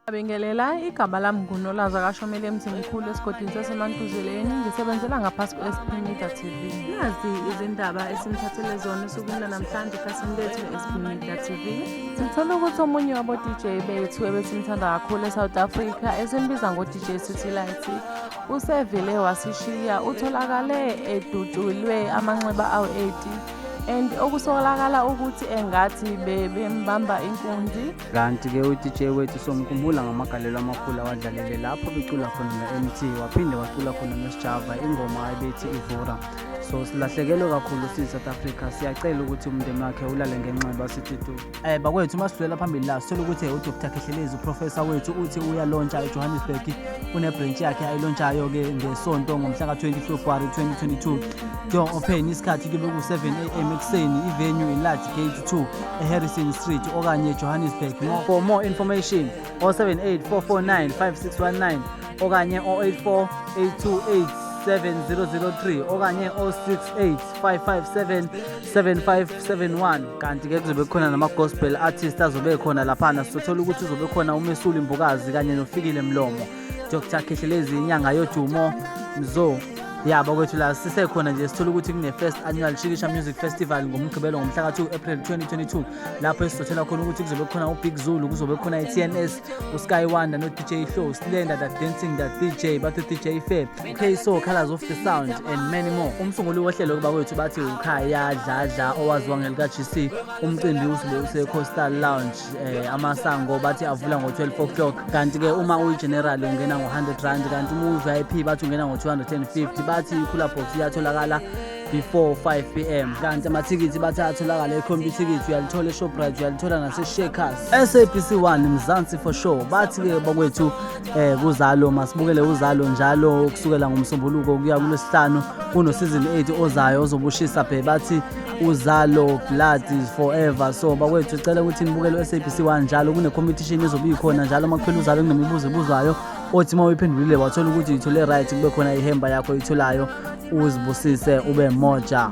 Ngiyabingelela, igama lami nguNolwazi akaShomele eMzimkhulu esigodini saseMantuzeleni, ngisebenzela ngaphasi kwe-SP Media TV. Nazi izindaba esiniphathele zona osukwini lwanamhlanje ekhasini lethu le-SP Media TV. Sithola ukuthi omunye wabo-DJ bethu ebesimthanda kakhulu e-South Africa esimbiza ngo-DJ City Light usevele wasishiya, utholakale edutshulwe amanxeba awu-80 and okusolakala ukuthi engathi bebembamba inkunzi. Kanti-ke uDJ wethu somkhumbula ngamagalelo amakhulu awadlalele lapho becula khona no-MT, waphinde wacula khona noSjava ingoma ayibethi Ivura. So silahlekelwe kakhulu siyi-South Africa, siyacela ukuthi umndeni wakhe ulale ngenxeba sithi tu. Bakwethu, uma sidlulela phambili la sithola ukuthi uDr Khehlelezi uprofessor wethu uthi uyalontsha eJohannesburg, une-branch yakhe ayilontshayo-ke ngesonto ngomhla ka-20 February 2022. Door open isikhathi kuyobe ku-7 am ekuseni, i-venue i-Large Gate 2 eHarrison Street okanye eJohannesburg. For more information, 078 449 5619 okanye 084 828 7003 okanye 068 557 7571. Kanti-ke kuzobe kukhona nama-gospel artist azobe khona laphana. Sizothola ukuthi uzobe khona uMesuli Mbukazi kanye noFikile Mlomo, Dr Khehlelezi, inyanga yodumo mzo yabo kwethu. La sisekhona nje, sithola ukuthi kune-first annual Shikisha Music Festival ngoMgqibelo ngomhla ka-2 April 2022, lapho esizothola khona ukuthi kuzobe khona uBig Zulu, kuzobe khona i-TNS, uSky Wonder no-DJ Hlo, Slender the Dancing the DJ, bathi DJ Fair, okay, so Colors of the Sound and many more. Umsunguli wohlelo kuba kwethu bathi uKhaya Dladla owaziwa ngelika-GC. Umcimbi uzobe use-Coastal Lounge, amasango bathi avula ngo-12 o'clock. Kanti-ke uma uyi-general ungena ngo-R100, kanti uma uyi-VIP bathi ungena ngo-250. Bathi i-cooler box iyatholakala before 5 p.m. Kanti amathikithi bathi ayatholakala e-Computicket, uyalithola eShoprite, uyalithola nase-Shakers. SABC 1 Mzansi for sure. Bathi-ke bakwethu, kuzalo masibukele Uzalo njalo kusukela ngoMsombuluko kuya kuLwesihlanu. Kuno-season 8 ozayo ozobushisa bhe. Bathi Uzalo blood is forever. So bakwethu, cela ukuthi nibukele u-SABC 1 njalo. Kune-competition ezobe ikhona njalo uma kuphela Uzalo, kunemibuzo ebuzwayo othi uma uyiphendulile wathola ukuthi uyithole right, kube khona ihemba yakho oyitholayo, uzibusise ube moja.